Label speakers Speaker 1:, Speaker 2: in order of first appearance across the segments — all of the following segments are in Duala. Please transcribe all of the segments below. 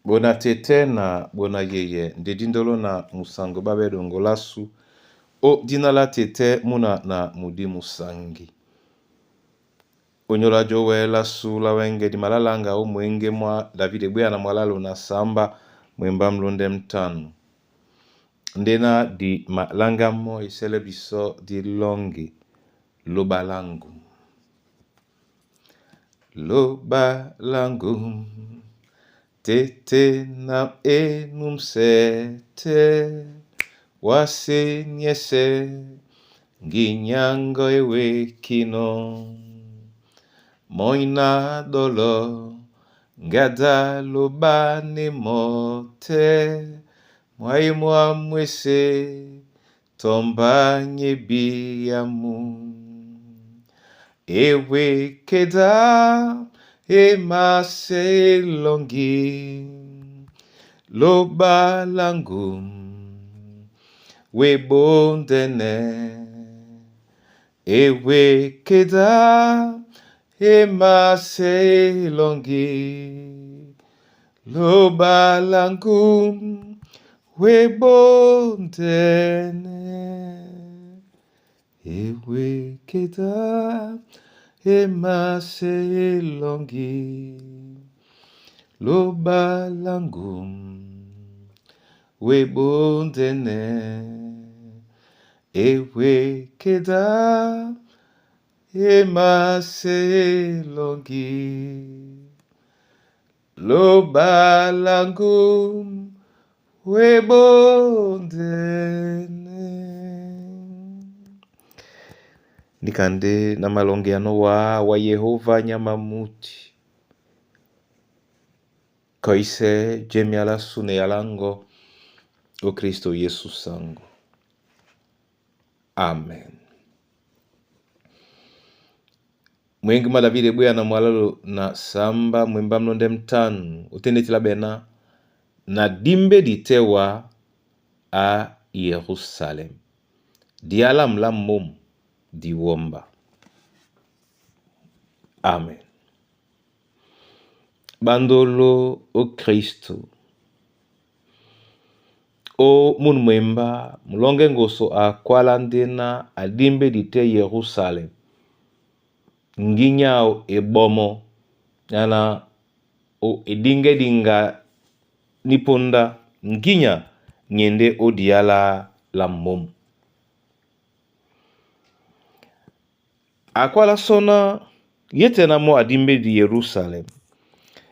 Speaker 1: Bona tete na bona yeye ndedindolo na musango babe dongolasu o dina la tete muna na mudi musangi. Onyola jowe lasu la wenge di malalanga o mwenge mwa David bwea na mwalalo na samba mwemba mlonde mtanu. Ndena di malanga mo esele biso di longi lobalangu. Lobalangu tete na enumsete wasenyese nginyango ewekino moina dolo ngada lobane mote mwai mwa mwese tombanye biamu ewekeda emaselongi lobalangu webondene ewekeda emaselongi lobalangu webondene ewekeda emaselongi lobalangu webondene ewekeda emaselongi lobalangu webondene. Nikande na malongeano wa Yehova nyama muti koise jemiala sune yalango o Kristo Yesu sango. Amen. Mwengi mwa Davide bwea na mwalalo na samba mwemba mlonde mtanu utendetila bena na dimbe ditewa a Yerusalem. Diala mla mom diwomba. Amen. Bandolo o Kristo. O munu mwemba mulonge ngoso akwala ndena adimbe dite Yerusalem. Nginyao ebomo yana o edinge dinga niponda nginya ngende o diala la mom. Akwala sona yete na mo adimbe di Yerusalem.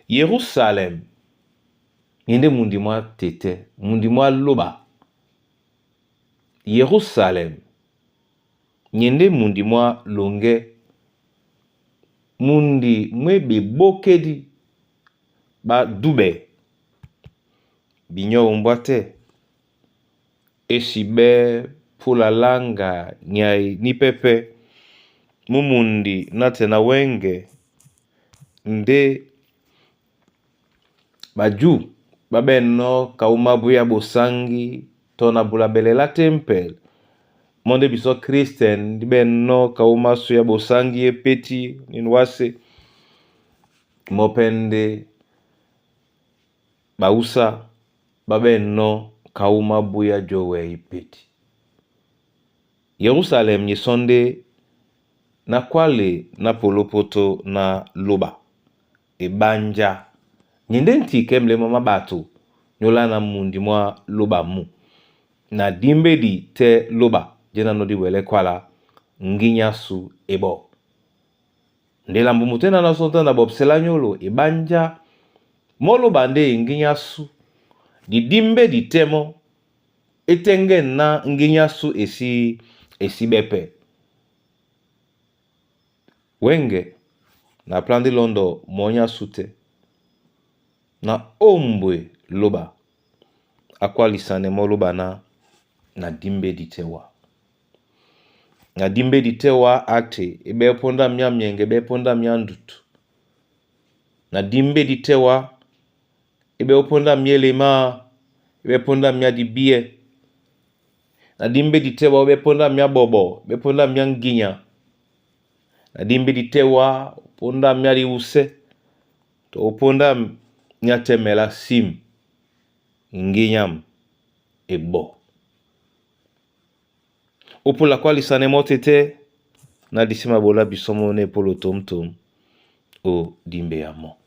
Speaker 1: Yerusalem ngende mundi mwa tete, mundi mwa loba. Yerusalem ngende mundi mwa longe, mundi mwe bebokedi ba dube binyo mbwate esibe pula langa nyai ni pepe mumundi nate na wenge nde baju babeno kauma buya bosangi to na bula belela tempel monde biso Christian beno kauma suya bosangi epeti ninwase mopende bausa babeno kauma buya jowe ipeti. Yerusalem nyisonde na kwale na polopoto na loba ebanja nyende ntike mlemo mabatu nyola na mundi mwa loba mu na dimbedi te loba jena no diwele kwala nginyasu ebo ndela mbumu tena na sonta na bobsela nyolo ebanja moloba nde nginyasu didimbe ditemo etenge na nginyasu esi esi bepe wenge na plandi londo monyasu te na ombwe loba akwalisane moloba na na dimbe ditewa na dimbe ditewa ate ebe ponda mya myenge ebe ponda mya ndutu na dimbe ditewa ebe ponda myelema ebe ponda mya dibie na dimbe ditewa ebe ponda mya bobo ebe ponda mya nginya na dimbe ditewa ponda mya liuse to ponda Nya tɛ́mɛlá sim nginyam e bɔ. Opula kwalisane mɔ tete na disi mabola bisomo ne polo tom-tom o dimbe ya mo.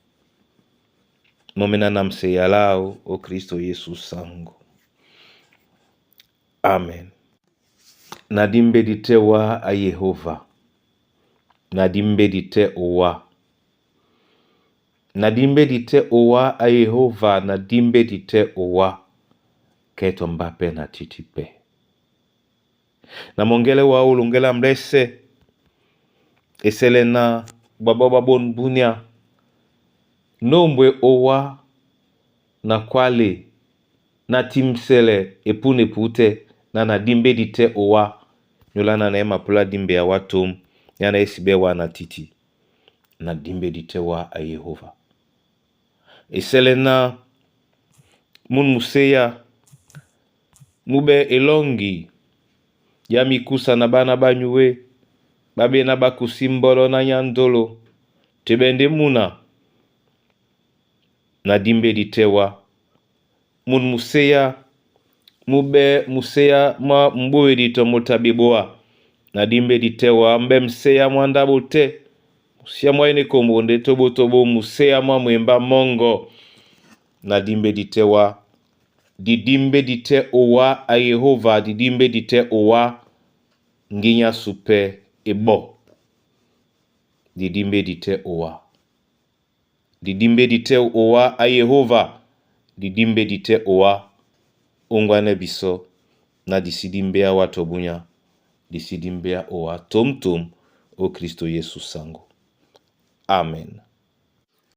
Speaker 1: Momena namse yalao o Kristo Yesu sango. Amen. Na dimbe di te wa a Yehova. Na dimbe di te owa. Na dimbe di te owa a Yehova na dimbe di te owa. Keto mbape na titi pe. Na mongele wa ulungela mlese. Esele na baba babon bunia. Nombwe owa na kwale na timsele epune pute na na dimbe di te owa. Nyolana na ema pula dimbe ya watom. Yana esibe wa na titi. Na dimbe di te wa a Yehova. Esele na mun museya mube elongi ya mikusa na bana banyuwe babe na bakusimbolo na nyandolo tebende muna na dimbe di tewa mun museya mube museya mwa mbuwe to mutabibwa na dimbe di tewa mbe mseya mwanda te museya mwa ene kombo nde tobo tobo museya mwa mwemba mongo na dimbe di tewa didimbe di te owa a Yehova didimbe di te owa nginya supe ebo didimbe di te owa didimbe di te owa a Yehova didimbe di te owa ongwane biso na disidimbe ya watobunya disidimbe ya owa tom tom o Kristo Yesu sango. Amen.